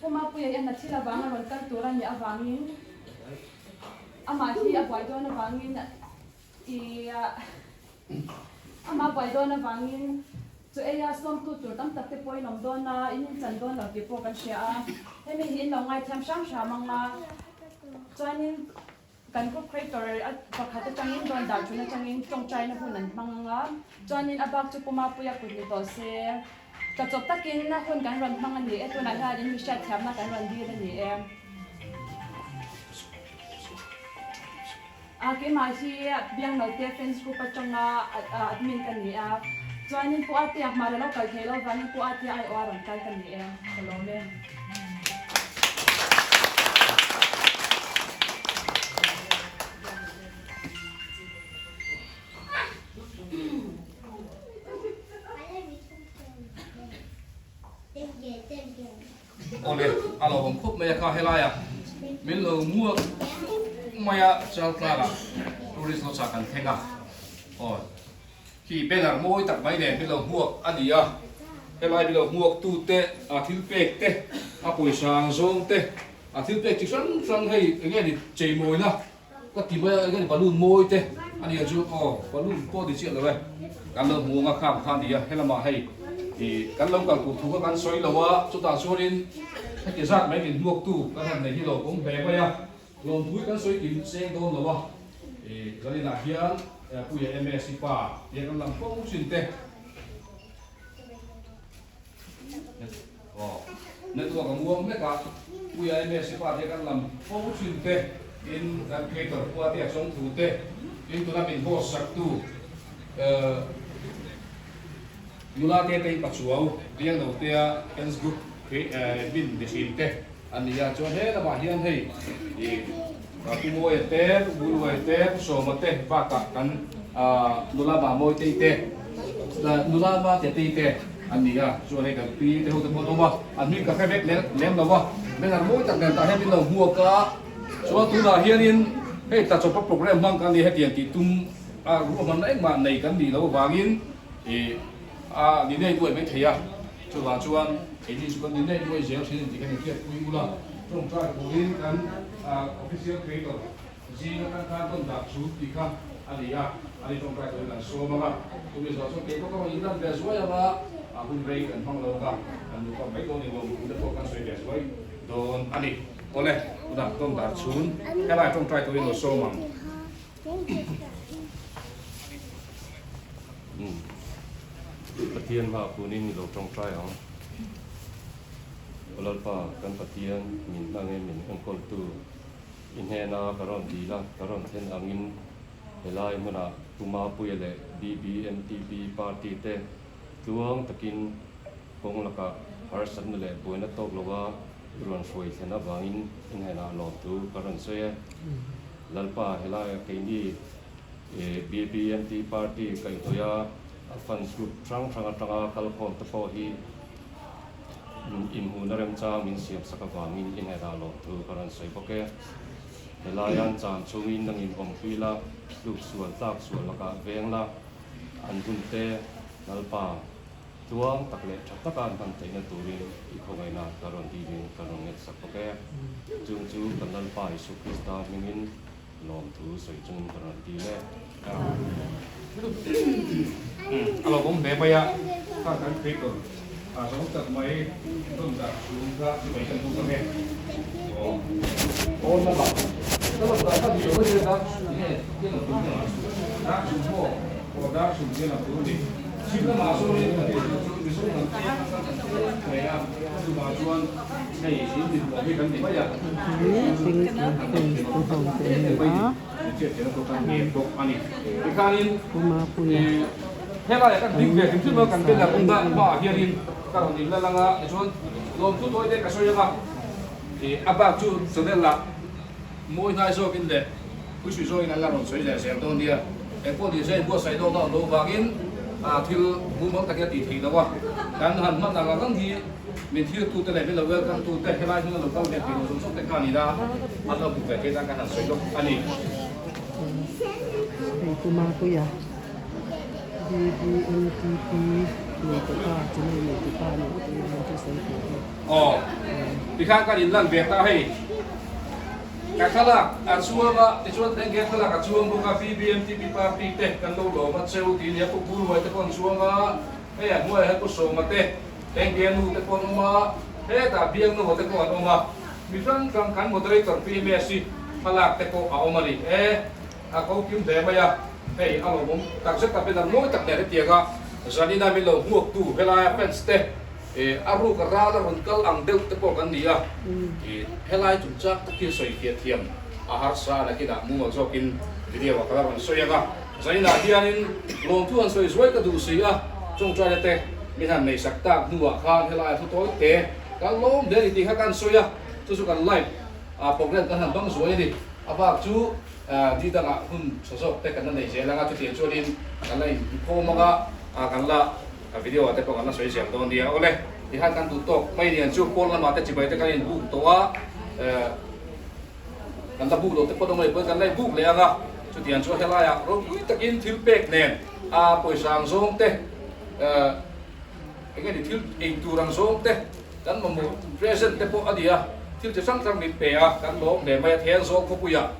Pu Mapuia hian a thil avanga rawn kal tur a nih avangin amah hi a buai dawn avangin i amah buai dawn avangin chu eia sawmtu tur tam tak te pawh in awm dawn a, in inchan dawn lo tih pawh kan hria a. Hemi hi in lo ngaithiam hrang hram ang a, chuanin Kan group creator pakhat atangin rawn dah thun atangin tawngtaina hun an hmang ang a, chuanin a bak chu Puma Puia kut ni tawh se. Tla chawp takin hun kan rawn hmang a ni e, tunah hian in mi hriatthiamna kan rawn dil a ni e. A keimah hi Biangnote fans group atanga admin ka ni a, chuanin Pu Atea hmar a lo kal thei lo vangin Pu Atea aiawh a rawn kal ka ni e, ka lawm e. Awle, a lo awm khawp mai a kha helai ah min lo muak mai a Chaltlang ah tourist lodge ah kan thleng a aw. Khi banner mawi tak mai nen milo hmuak a ni a, helai milo hmuak tu te, a thil pek te, a pawisa ang zawng te, a thil pek chi hrang hrang hei eng nge ni cheimawina ka ti mai a, eng nge ni balloon mawi te a ni ang chu aw balloon pawh ni chiah lo e, kan lo hmu ang a khang kha a ni a, helamah hei ih kan lo kal tur thu kha kan sawi lo a, chutah chuanin heti zat mai min hmuak tu kan han nei hi lo awm hle mai a. Lawmpui kan sawi kim cheng dawn lo a, i Zaninah hian Puia MS i pa tia kan lam fo thin te. Aw, network a muang hlek a, Puia MS i pa tia kan lam fo thin te, in kan creator khua te a chawng thu te, in tuna min host sak tu nula te te in pachuau Biangno tea fans group admin ni thin te. A ni a, chuan he lamah hian hei ih Pu Mawia te, Pu Buluaia te, Pu Sawma te bakah kan nula Mamawitei te, nula Matetei te an ni a, chuan hei kan pi te ho te pawh an awm a, an hming ka hre vek lem lo a, banner mawi tak nen tah hian min lo hmuak a, chuan tunah hianin hei tachawpa program hmang kan ni hetiang tih tum a ruahmanna engmah nei kan nih loh avangin ih a ni nei duai maithei a. Chuvang chuan keini chu kan ni neih nuai zel thin tih kan inhriatpui ula, tawngtai turin kan official creator zinga kan khan tawn dah chu tih kha a ni a, ani tawngtai turin kan sawm ang a, chumi zawh chuan kei pawh ka rawn inlan ve zuai ang a, a hun rei kan hmang lo ang a, kan luhkam mai dawn ilo mipui te pawh kan sawi ve zuai dawn a ni. Awle, tunah tawn dar chhun helai tawngtai turin lo sawm ang. Pathian hma kunin i lo tawngtai ang. Aw Lalpa, kan Pathian, min hmangin min enkawltu, i hnena ka rawn dil a, ka rawn thlen angin helai hmunah Pu Mapuia leh BBMTP party te tluang takin kawng lakah harsatna leh buaina tawk loa i rawn hruai thlen avangin i hnenah lawmthu ka rawn sawi e. Lalpa, helaia keini BBMT party kaihhnawih a, a fans group hrang hrang atanga kalkhawm te pawh hi inhmuhna remchang min siamsak avangin i hnenah lawmthu ka rawn sawi bawk e. Helaian cham chungin nangin awmpui la, tluk sual tlak sual lakah veng la, an hun te Lalpa Tluang tak leh tha taka an hman theihna turin i khawngaihna ka rawn dilin ka rawn ngaihsak bawk e. Chung chu kan Lalpa Isu Krista hmingin lawmthu sawi chungin ka rawn dil e. A lo awm hle mai a, kha kan creator a zo tak mai rawn dah chhung kha chu mai kan buk ang e. Aw. Aw lama ka rawn dah kha ni lo mai a, nge tia lo tum nia dar chhung pawh aw dar chhung tia lo tur a ni. Chhim lamah sawn kan tih tur chu Mizo lam te a kal ta tlem mai a, chuvang chuan hei in dinhmuh hi kan ni mai a. Tikhanin helaiah kan ding ve hrim hrim a, kan banner awm dah hmaah hianin ka rawn inla lang a, tichuan lawmthu tawi te ka sawi ang a, ih a bak chu channel ah mawi hnai zawkin leh puisui zawkin an la rawn sawi leh zel dawn nia, engpawh ni se inbuatsaih lawk na awm loh vangin thil mumal takin a tih theih loh a, kan han hman ang ang ang hi. Min thiltute leh min lo welcome tute helai hmuna lo kal ve thei lo zawng zawng te kha nina an lo hmu ve thei tan kan han sawi lawk a ni. Hei Pu Mapuia BBMTP nei tawh pa channel nei tawh pa ni ngawt ang hian chu sawi tur hi. Aw. Tikhan kan inlan ve ta hei. Ka thlalak a chuang a, tichuan enge thlalak a chuang bawk a, BBMTP party te kan lo lawm a cheu tih nia Pu Buluai te pawh an chuang a, hei a hnuaiah hian Pu Sawma te, enge nu te pawh an awm a, hetah Biangnoa te pawh an awm a, mi hrang hrang kan moderator PMS hi thlalak te pawh a awm a ni e, a ko kim hle mai a, hei a lawmawm takzet a banner mawi tak nen hetianga zanina min lo hmuaktu helaia fans te. A ruk a ral a rawn kal ang deuh te pawh kan ni a, helai chungchang takin sawi fiah thiam a harsa a nakinah mumal zawkin video ah ka la rawn sawi ang a, zainah hianin lawmthu han sawi zuai ka duh si a, chawngtaina te min han nei sak tak hnuah khan helai a thu tawi te kan lawm hle a ni tih kha kan sawi a, chu chu kan live program kan han bang zuai a ni, a bak chu ni dangah hun tha zawk te kan la nei zel ang a, chutiang chuanin kan la inkhawm ang a, kan la. A video ah te pawh kan la sawi zel dawn nia. Awle, tihian kan duh tawk mai nian chu pawn lamah te chibai te kan in buk tawh a, eh, kan la buk loh te pawh awm kan la in buk leh ang a, chutiang chu helaiah ropui takin thil pek nen a pawisa ang zawng te, eh, eng nge ni thil ei tur ang zawng te kan mamawh present te pawh a ni a, thil chi hrang hrang min pe a, kan lawm hle mai a, Thenzawl khawpuiah.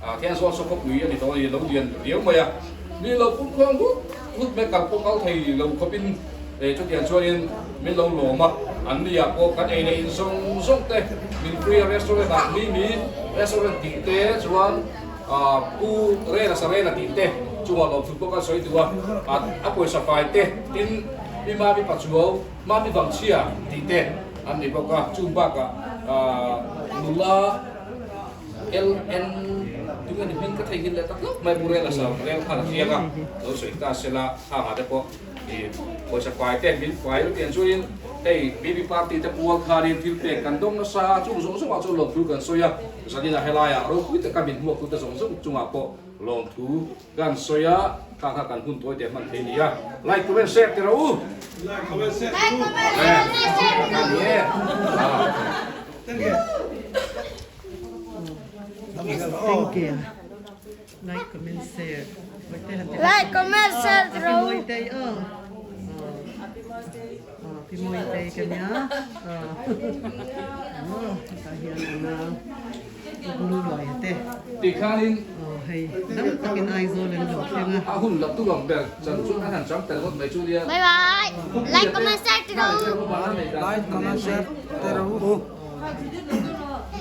Ah Thenzawl saw khawpui a ni tawh a ni, lo lian riau mai a, mi lo pum khuang hut hut mai kal pawh kal thei lo khawpin eh chutiang chuanin min lo lawm a, an ni ah pawh kan ei leh in zawng zawng te min free a restaurant ah mi mi restaurant tih te chuan ah Pu Rela Sarela tih te chungah lawmthut pawh kan sawi duh a, a pawisa fai te tin mi Mami Pachuau Mami Vangchhia tih te an ni bawk a, chung bakah ah nula. LN tunge ni hming ka theihnghilh leh tak hlauh mai Burel a sa rel khan a fiang a, lo sawi ta sela hangah te pawh i pawisa fai te min fai tiang chuanin hei BB party te pual khanin thil pek kan dawng nasa a, chung zawng zawngah chuan lawmthu kan sawi a, zanina helaiah ropui taka min hmuak tute zawng zawng chungah pawh lawmthu kan sawi a, kha kha kan hun tawi te hman thei nia. Like comment share ti rawh u. Like comment share ti rawh u. Thank you. Like comment share. Like comment share ti rawh u. Happy birthday kanya. Tah hian anga bul luai te. Tikhanin hei dam takin Aizawl an lo thleng a. A hun la tu ang ber chan chu an han chang tel ngawt mai chu nia. Bye bye. Like comment share ti rawh u. Like comment share ti rawh u.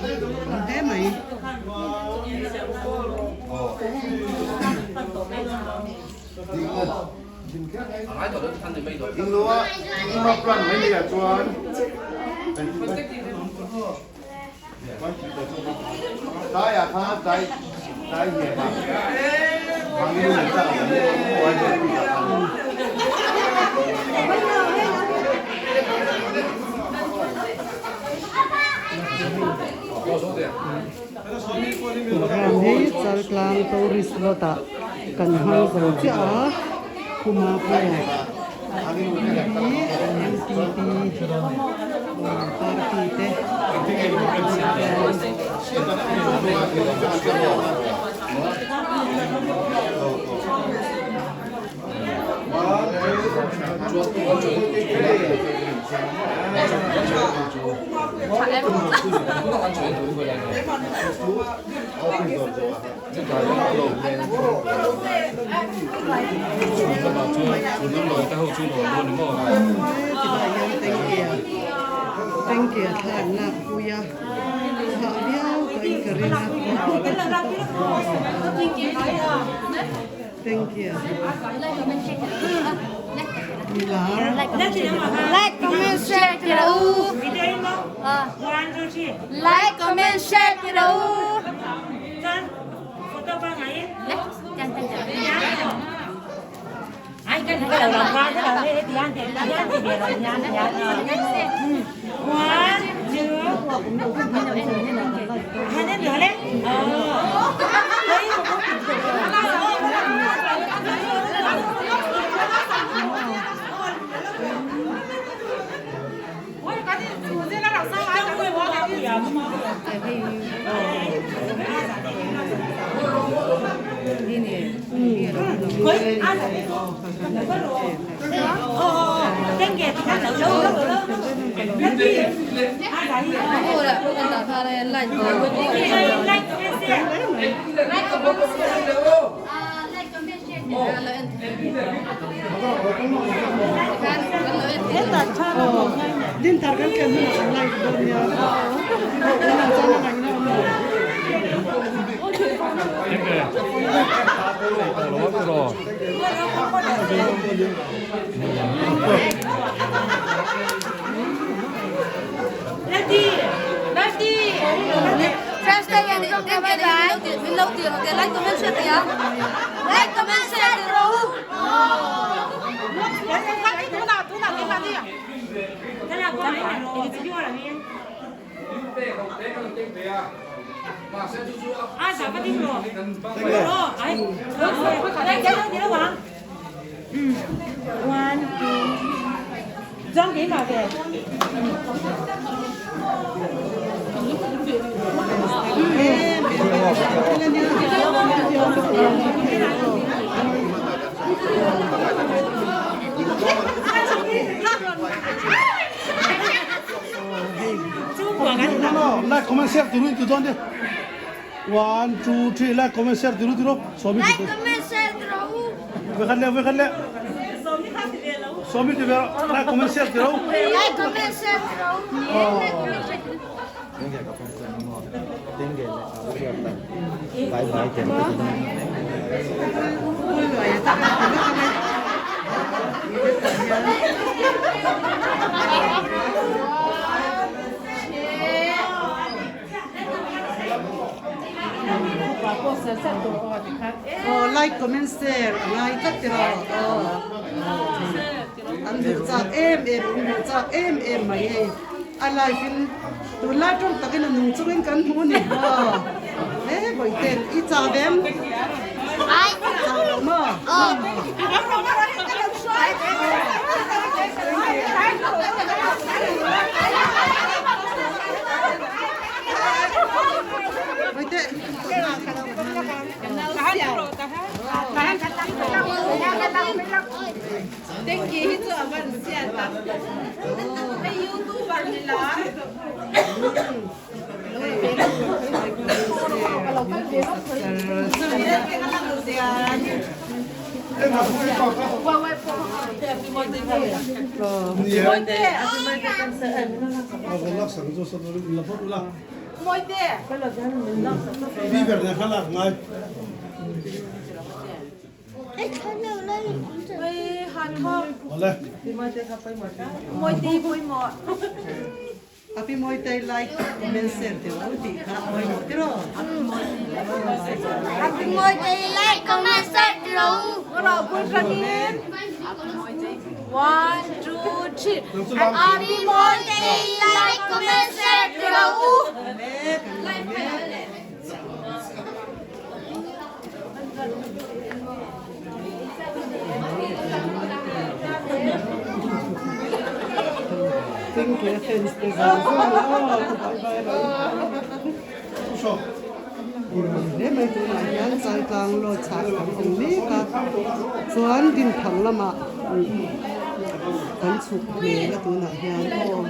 Hle mai. Program hi Chaltlang Tourist Lot ah kan hmang zo chiah a, Khuma pawh MTP party te Tengke a thla an lak pui a, chhah viau tawh in ka ring a. Thank you. Like comment share ti rawh u. Like comment share ti rawh u. Dinthar kan thlen hunah kan live dawn nia. Tunah chuan a ngaihna awm lo. Like comment share tiru in ti dawn de. One two three like comment share tiru tiru sawmi Like comment share tiru. Vekhat le vekhat le. Sawmi ti ve like comment share tiru. Like comment share tiru. Aw like comment share a ngai tlat tiraw aw an duh chak em em an duh chak em em mai hei a live in tunlai tawng takin a nung chungin kan hmu a ni aw he bawihten i chah ve em chah lo maw. A pi Mawitei like comment share tih lo tih kha a pawimawh tiraw? A pi Mawitei like comment share tih lo. A pi Mawitei like comment share tih lo. Thank you fans te zau zau aw bye bye hle mai tunah hian Chaltlang lodge ah kan awm mek a chuan Dinthang lamah kan chhuk hmel a tunah hian aw.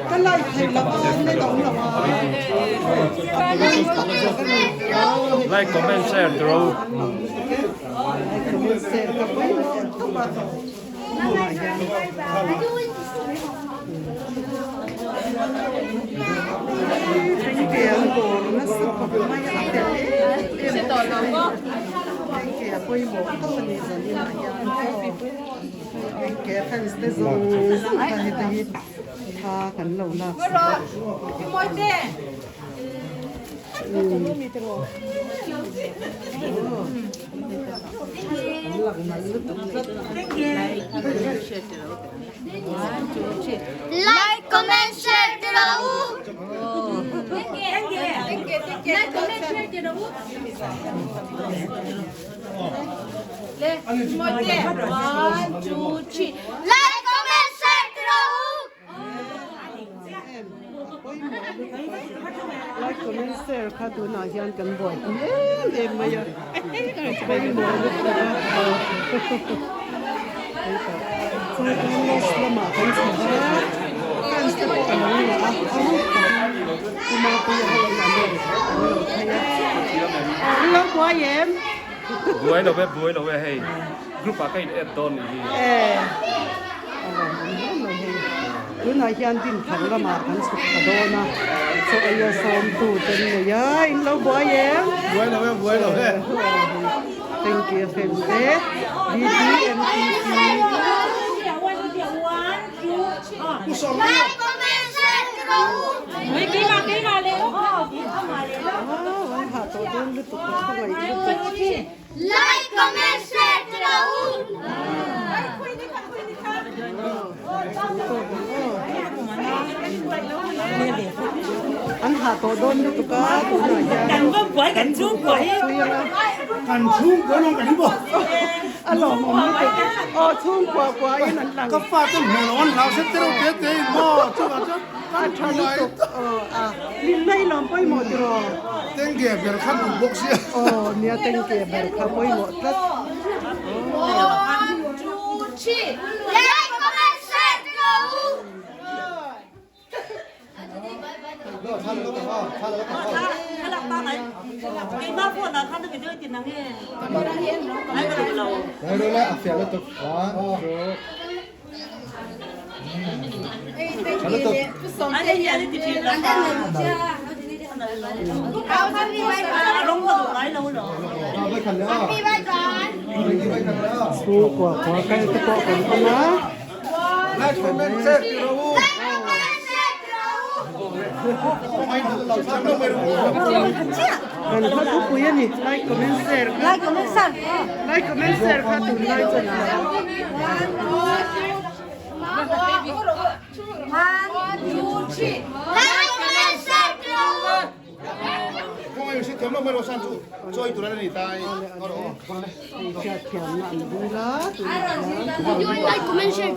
Ka like thei lo a net a awm lo a. Like comment share tiro. Like comment share ka pawimawh tawp a. An lang nalh lutuk tlat. Like, comment, share ti rawh u. Like, comment, share ti rawh u. Like comment share kha tunah hian kan buaipui em em mai a pawimawh lutuk a chuan lost lamah kan chho a fans te pawh a lo ni a a ruk takin kuma pui ho in an rawn an lo phei a an lo buai em buai lo e buai lo e hei group ah ka in add dawn nih hi e a lawmawm hle mai hei tunah hian dinthar lamah kan chhuk thla dawn a chaw eia sawmtu te an nei a in lo buai em buai lo e buai lo e thank you fans te BBMTP Like, comment, share ti rawh u. Aw an hah tawh dawn lutuk ka khawngaih lutuk. Like, comment, share ti rawh u. An hah tawh dawn lutuk a tunah hian kan chhungpui anga. Kan chhungkua lawng kan hi maw? A lawmawm lutuk. Aw chhungkua kua in an lang. Ka fa te hmuh loh an hlau set tereuh te te in maw chungah chuan A tha lutuk. Aw a hlimna hi lawm pawimawh tiraw? Tengge ber kha duh bawk sia. Aw nia tengge ber kha pawimawh tlat. One, two, three. Like, comment, share ti rawh u. Chhungkua khua kal te pawh kan awm a. Kan hla thupui a ni like comment share kha like comment share kha tunlai chuan Hriatthiamna an dil a tunah hian.